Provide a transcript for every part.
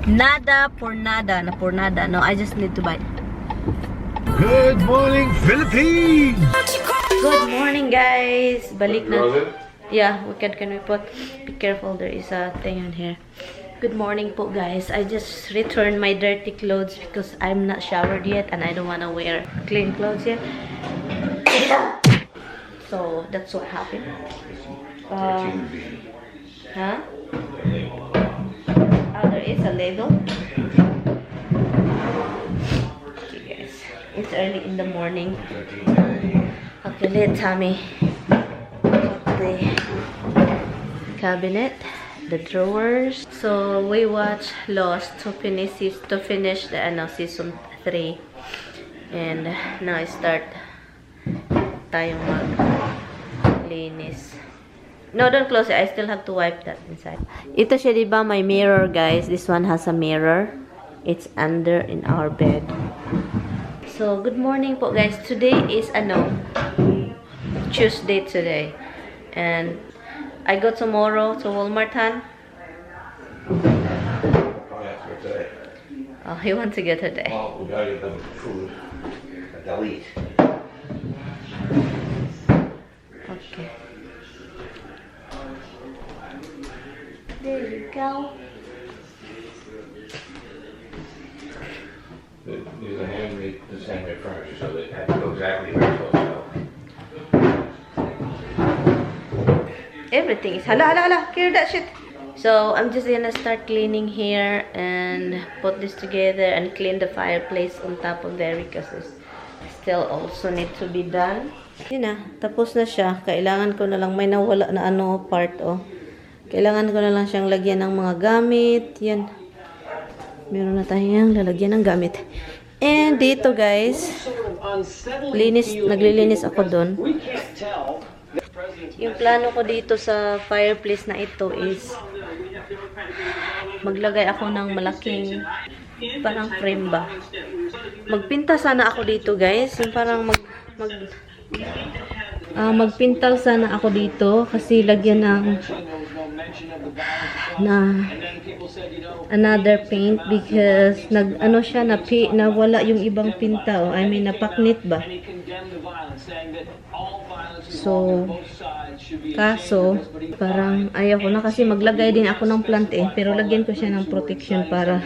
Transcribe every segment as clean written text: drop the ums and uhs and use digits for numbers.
Nada por nada na por nada. No, I just need to buy. Good morning, Philippines! Good morning, guys. Balik na. Rosin? Yeah, we can we put, be careful, there is a thing on here. Good morning po, guys. I just returned my dirty clothes because I'm not showered yet and I don't wanna wear clean clothes yet. So that's what happened. Huh? Oh, there is a label. Okay, guys. It's early in the morning. Okay, let Tommy put the cabinet, the drawers. So we watch Lost to finish the ano, season 3. And now I start tayong maglinis. No, don't close it. I still have to wipe that inside. Ito siya, di ba? May mirror, guys. This one has a mirror. It's under in our bed. So, good morning po, guys. Today is, ano, Tuesday today. And I go tomorrow to Walmart, han? Probably have to go today. Oh, he wants to go today. Well, we gotta get them food. They'll eat. Okay. There you go. These are handmade, this is handmade furniture, so they have to go exactly where it's supposed to go. Everything is hala hala hala. Clear that shit. So I'm just gonna start cleaning here and put this together and clean the fireplace on top of there because it's still also need to be done. Yun na, tapos na siya. Kailangan ko na lang, may nawala na ano part, oh. Kailangan ko na lang siyang lagyan ng mga gamit. Yan. Meron na tayong lalagyan ng gamit. And dito, guys, linis, naglilinis ako doon. Yung plano ko dito sa fireplace na ito is maglagay ako ng malaking parang frame ba. Magpinta sana ako dito, guys. Yung parang magpintal sana ako dito kasi lagyan ng na another paint because nag ano siya na nawala yung ibang pinta, oh. I mean, napaknit ba. So kaso parang ayaw ko na kasi maglagay din ako ng plant eh, pero lagyan ko siya ng protection para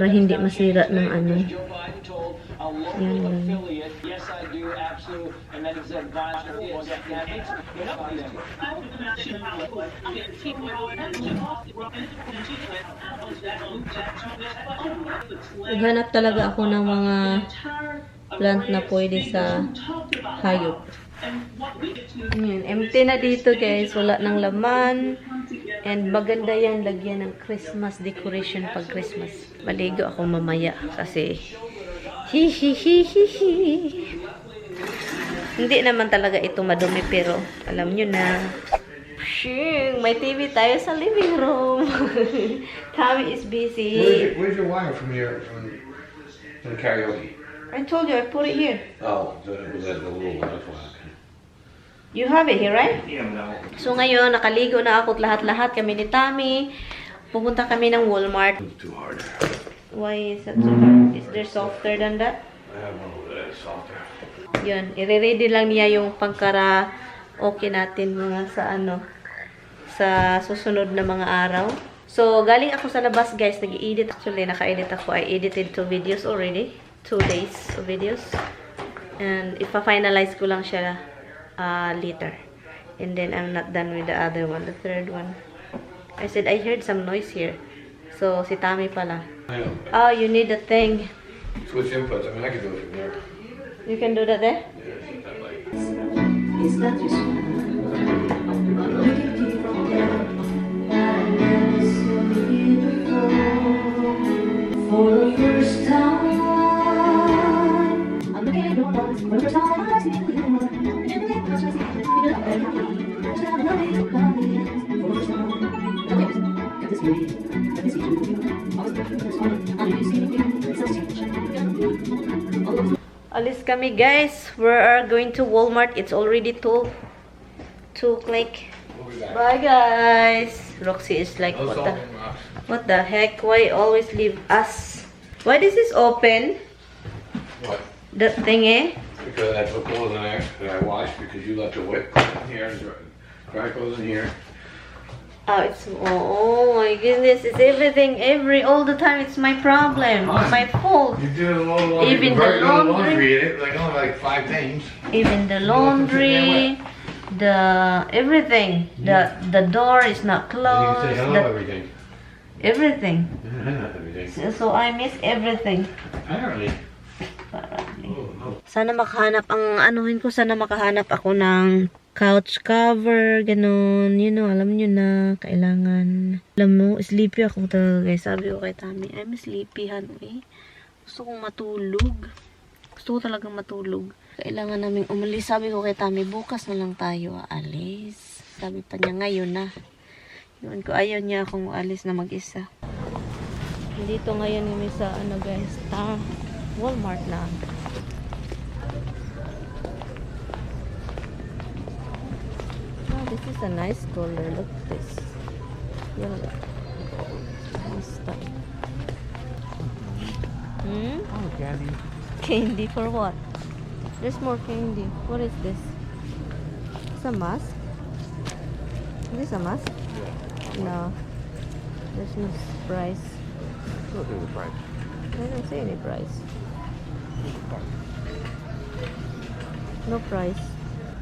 hindi masira ng ano. Yan lang. Naghanap talaga ako ng mga plant na pwede sa hayop. Ayan, empty na dito, guys. Wala nang laman. And maganda yan lagyan ng Christmas decoration pag Christmas. Maligo ako mamaya kasi hi hi hi hi hi. Hindi naman talaga ito madumi pero alam nyo na. Pshing! May TV tayo sa living room. Tommy is busy. Where's your wire from the karaoke? I told you I put it here. Oh, so it was that the little one, that's why. Okay. You have it here, right? Yeah, no. So ngayon, nakaligo na ako lahat-lahat kami ni Tommy. Pupunta kami ng Walmart. It's too hard. Why is that so hard? Is there softer than that? I have one over there that's softer. Yun, i-ready lang niya yung pangkaraoke natin mga sa ano, sa susunod na mga araw. So, galing ako sa labas, guys. Nag-i-edit. Actually, naka-edit ako. I edited 2 videos already. 2 days of videos. And, ipa-finalize ko lang siya later. And then, I'm not done with the other one, the third one. I said, I heard some noise here. So, si Tommy pala. I know. Oh, you need a thing. Switch inputs. I mean, I can do it from here. You can do that there? Yeah, it's not that light. Is that just for the first time? I'm looking at your eyes. For the first time, I see you. Alis kami, guys. We are going to Walmart. It's already 2 click. We'll be back. Bye, guys. Roxy is like, No "What the, salt in rocks. What the heck? Why always leave us? Why this is open?" What? That thing, eh? Because I put clothes in there that I washed because you left the wet clothes in here and dry clothes in here. Oh, it's oh my goodness! It's everything, every all the time. It's my problem, Fine. My fault. You do a little laundry, Even the very little laundry. Laundry in it, like only like five things. Even the You left them sitting there laundry, the everything. The door is not And you closed. say hello everything. Everything. Everything. So I miss everything. Apparently. Apparently. Oh, no. Sana makahanap ang anuhin ko, sana makahanap ako ng couch cover, ganun. Alam nyo na, kailangan. Alam mo, sleepy ako talaga, guys. Sabi ko kay Tommy, "I'm sleepy, han, eh. Gusto kong matulog. Gusto ko talagang matulog." Kailangan naming umalis. Sabi ko kay Tommy, "Bukas na lang tayo aalis." Sabi pa niya, "Ngayon na." Yun ko, ayaw niya akong alis na mag-isa. Dito ngayon kami sa, ano guys, Star Walmart na. Oh, this is a nice color. Look at this. Yellow. Nice style. Hmm? Oh, candy. Candy for what? There's more candy. What is this? It's a mask? Is this a mask? Yeah. No. There's no price. Look at the price. I don't see any price. No price.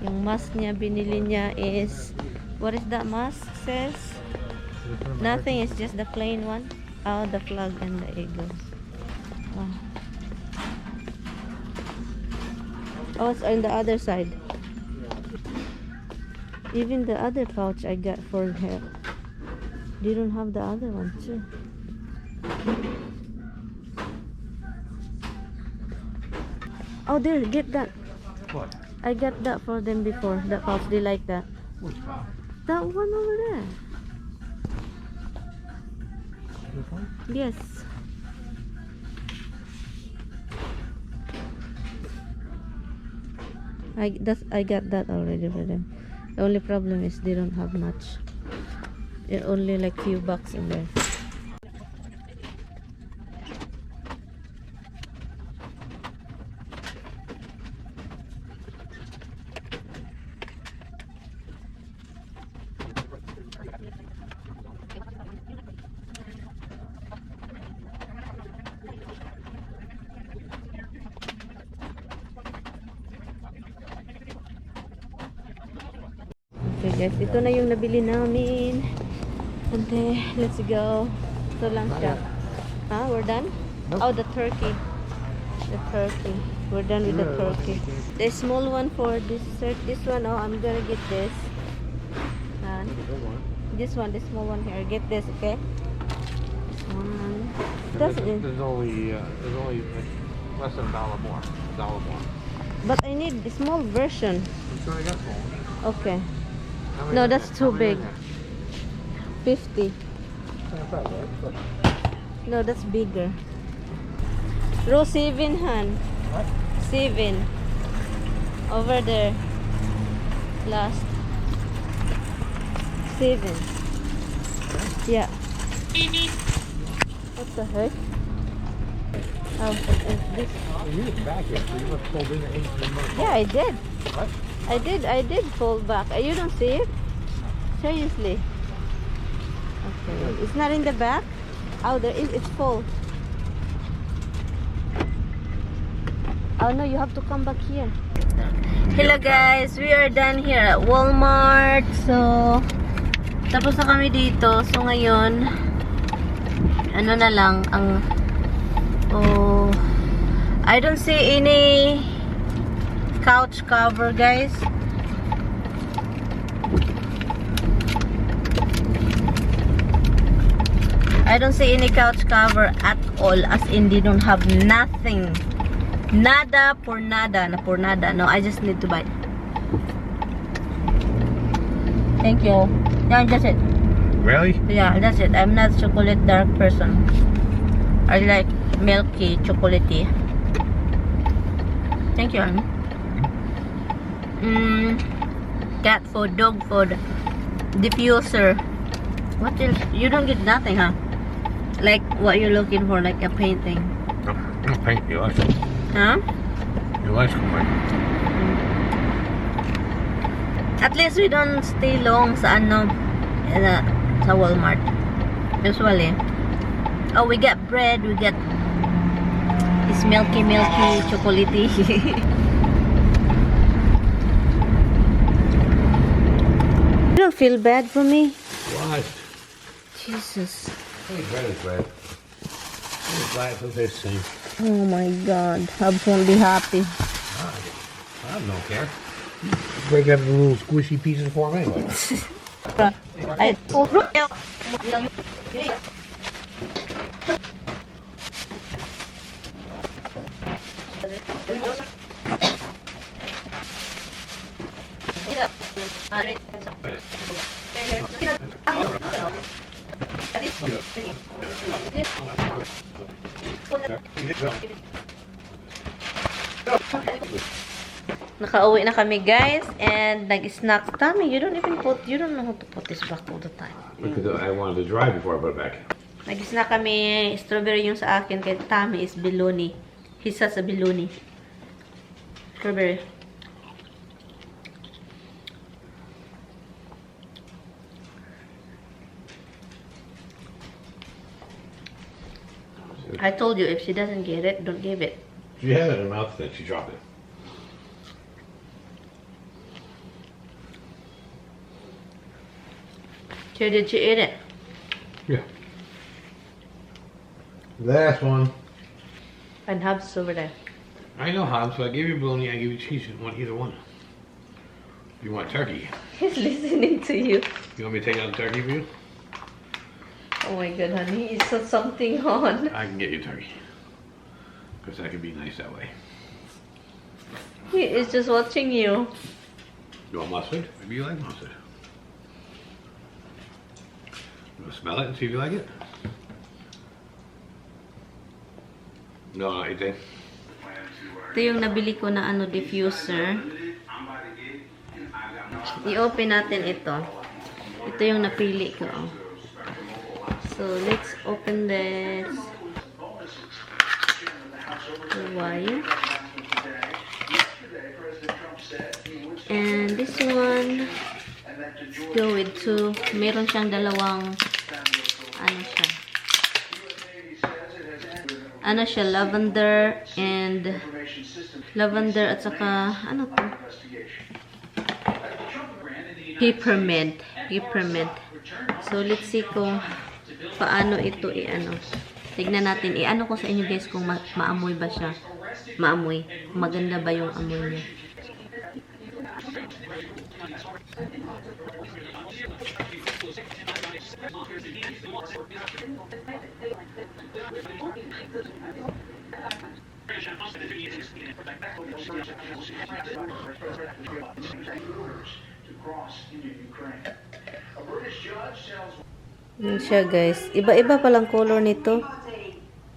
Yung mask niya, binili niya is... What is that mask says? Nothing, it's just the plain one. Oh, the flag and the eagles. Oh. Oh, it's on the other side. Even the other pouch I got for her. They don't have the other one too. Oh, there, get that. What? I got that for them before. That pouch, they like that. Which pouch? That one over there. This one? Yes. I got that already for them. The only problem is they don't have much. It only like few bucks in there. Okay guys, ito na yung nabili namin. Okay, let's go. Ito lang siya. Ha? We're done? Nope. Oh, the turkey. The turkey. We're done with the turkey. The small one for dessert. This one, oh, I'm gonna get this. This one, the small one here. Get this, okay? This one. That's it. There's only like less than a dollar more. A dollar more. But I need the small version. I'm sure I got small ones. Okay. How many No, in that's there? too How many in big. there? 50. Same size, right? Look. No, that's bigger. Row 7, han. What? 7. Over there. Last. 7. Yeah. What the heck? Oh, is this? Oh, you didn't back it, so you must fold in the 8 months. Yeah, I did. What? I did fold back. You don't see it? Seriously. Okay. It's not in the back? Oh, there is. It's full. Oh no, you have to come back here. Hello guys, we are done here at Walmart. So, tapos na kami dito. So ngayon, ano na lang ang, oh, I don't see any couch cover, guys. I don't see any couch cover at all. As in, they don't have nothing. Nada por nada. Na por nada. No, I just need to buy. Thank you. Yeah, that's it. Really? Yeah, that's it. I'm not chocolate dark person. I like milky, chocolatey. Thank you, Ann. Cat food, dog food. Diffuser. What else? You don't get nothing, huh? Like what you're looking for, like a painting. No, no paint your lights. Huh? Your lights come on. At least we don't stay long sa ano, sa Walmart. Usually. Oh, we get bread, we get this milky, milky, chocolatey. You don't feel bad for me? Why? Jesus. Hey, bread is bread. It's black, so tastes the same. Oh my God. Hubs won't be happy. I don't care. Break up the little squishy pieces for me anyway. Ay, Nakauwi na kami, guys, and nag-snack. Tommy, you don't even put, you don't know how to put this back all the time. Because I wanted to dry before I put it back. Nag-snack kami, strawberry yung sa akin, kay Tommy is bologna. He says a bologna. Strawberry. I told you, if she doesn't get it, don't give it. She had it in her mouth, then she dropped it. So did she eat it? Yeah. Last one. And Hubs over there. I know, Hobbs, so I gave you bologna, I gave you cheese. You want either one. You want turkey. He's listening to you. You want me to take out the turkey for you? Oh my God, honey, he saw something on. I can get you turkey. Because I can be nice that way. He is just watching you. You want mustard? Maybe you like mustard. You want to smell it and see if you like it? No, not anything. Ito yung nabili ko na ano, diffuser. I-open natin ito. Ito yung napili ko. Oh. So, let's open this. The wire. And this one, go with two. Meron siyang dalawang, ano siya. Ano siya, lavender and lavender at saka, ano to? Peppermint. Peppermint. So, let's see kung paano ito i-ano. Tignan natin. I-ano ko sa inyo, guys, kung maamoy ba siya. Maamoy. Maganda ba yung amoy niya. Yun siya, guys. Iba-iba palang color nito.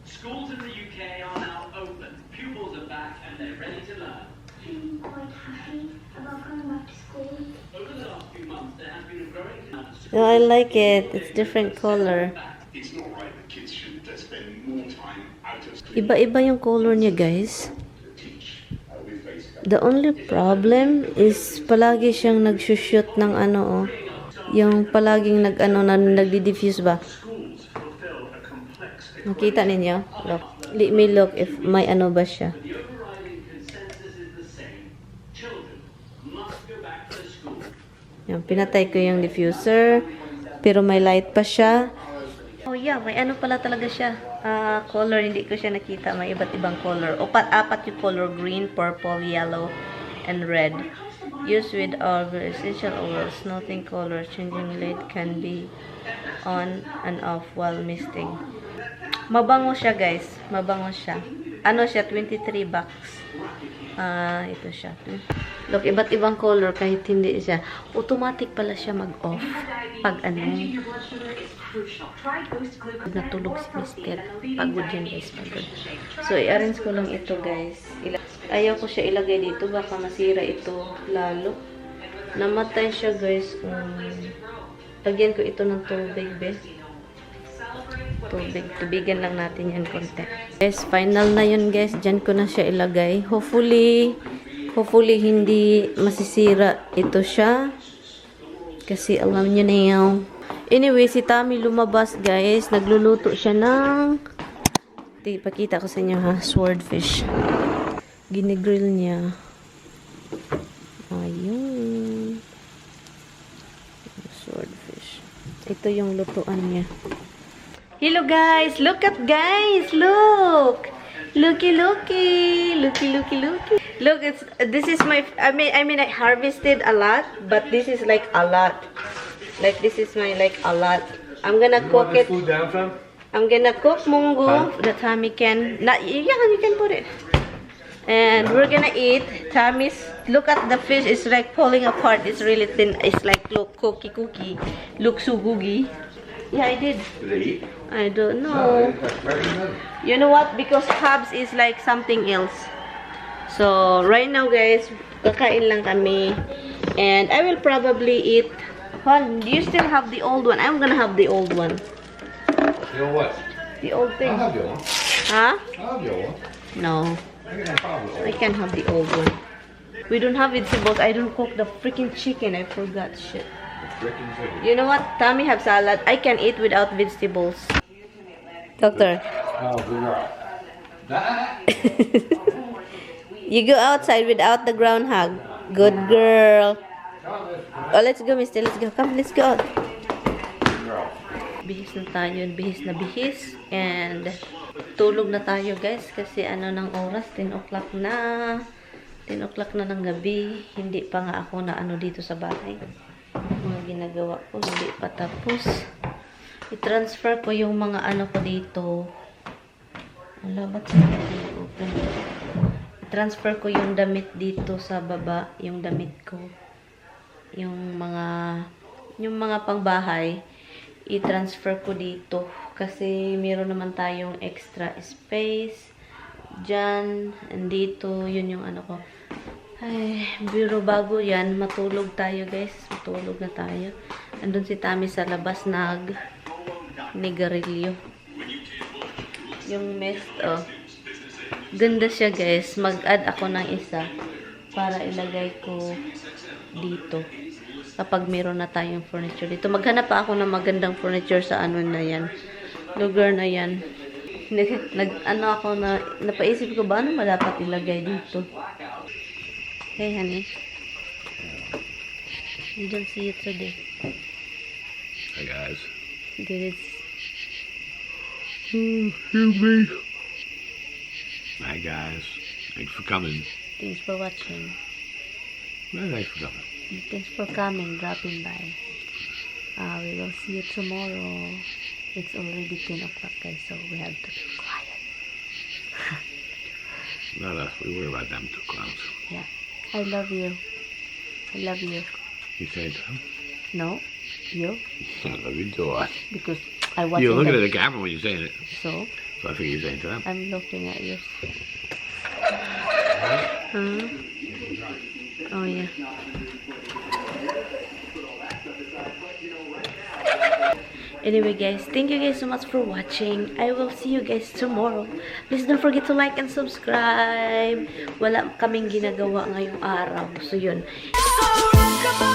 Schools in the UK are now open. Pupils are back and they're ready to learn. I'm quite happy about going back to school. Over the last few months, there has been a growing demand for Oh, I like it. It's different color. It's not right that kids should spend more time out of school Iba-iba yung color niya, guys. to teach with face The only problem is palagi siyang nagsushoot ng ano, oh. Yung palaging nag-ano, na, nagdi-diffuse ba? Schools fulfill a complex Nakita ninyo? Look. Let me look if may ano ba siya. The overriding consensus is the same. Children must go back to school. Yan, pinatay ko yung diffuser. Pero may light pa siya. Oh yeah, may ano pala talaga siya. Color, hindi ko siya nakita. May iba't ibang color. Apat yung color. Green, purple, yellow, and red. Used with our essential oils. Nothing color. Changing light can be on and off while misting. Mabango siya, guys. Mabango siya. Ano siya? 23 bucks. Ito siya. Look, iba't ibang color kahit hindi siya. Automatic pala siya mag-off. Pag ano. Natulog si Mister. Pagod yan, guys. Pagod. So, i-arrange ko lang ito, guys. Ayaw ko siya ilagay dito. Baka masira ito lalo. Namatay siya, guys. Lagyan ko ito ng tubig, be. Tubig. Tubigan lang natin yan konti. Guys, final na yun, guys. Diyan ko na siya ilagay. Hopefully, hindi masisira ito siya. Kasi alam niyo na yun. Anyway, si Tommy lumabas, guys. Nagluluto siya ng... Pakita ko sa inyo, ha. Swordfish. Ginigrill niya. Ayun. Swordfish. Ito yung lutuan niya. Hello, guys! Look at guys! Look! Looky, looky! Looky, looky, looky. Look, it's this is my I mean, I harvested a lot, but this is like a lot. Like, this is my, like, a lot. I'm gonna You cook want this it. food down some? I'm gonna cook munggo Huh? that Tommy can not, yeah, you can put it. And we're gonna eat. Tommy's, look at the fish, it's like falling apart. It's really thin. It's like, look, cookie cookie. Look so googie. Yeah, I did. Did they eat? I don't No, know. they didn't touch very nothing. You know what? Because Habs is like something else. So, right now, guys, kakain lang kami. And I will probably eat. Hon, do you still have the old one? I'm gonna have the old one. You know what? The old thing. I'll have the old one. Huh? I'll have the old one. No. I got no problem with the I old one. can have the old one. We don't have vegetables. I don't cook the freaking chicken. I forgot shit. The freaking chicken. You know what? Tommy have salad. I can eat without vegetables. Doctor. Oh, good girl. Ah. You go outside without the groundhog. Good girl. Come on, let's Oh, let's go, mister. Let's go. Come, let's go out. Good girl. Bihis na tayo. Bihis na bihis. And tulog na tayo, guys. Kasi ano ng oras? 10 o'clock na. 10 o'clock na ng gabi. Hindi pa nga ako na ano dito sa bahay. Mga ginagawa ko, hindi pa tapos. I-transfer ko yung mga ano ko dito. Wala, ba't hindi open? I-transfer ko yung damit dito sa baba. Yung damit ko. Yung mga pangbahay, i-transfer ko dito. Kasi meron naman tayong extra space. Diyan, and dito, yun yung ano ko. Ay, biro bago yan, matulog tayo, guys. Matulog na tayo. Andun si Tommy sa labas nag nigarilyo. Yung mist, oh. Ganda siya, guys. Mag-add ako ng isa para ilagay ko dito. Kapag meron na tayong furniture dito. Maghanap pa ako ng magandang furniture sa ano na yan. Lugar na yan. Nag, ano ako na, napaisip ko ba ano ba dapat ilagay dito? Hey, honey. You don't see it today. Hi, guys. Did it? Excuse me. Hi, guys. Thanks for coming. Thanks for watching. Well, thanks for coming. Thanks for coming, dropping by. We will see you tomorrow. It's already 10 o'clock, guys, so we have to be quiet. Not us. We worry about them two clowns. Yeah. I love you. I love you. You say to them? No, you, I love you too. because I watching You're looking the at the camera when you're saying it. So So I figure you're saying to them. I'm looking at you. Huh? Oh yeah. Anyway, guys, thank you guys so much for watching. I will see you guys tomorrow. Please don't forget to like and subscribe. Wala kaming ginagawa ngayong araw. So, yun. So rock.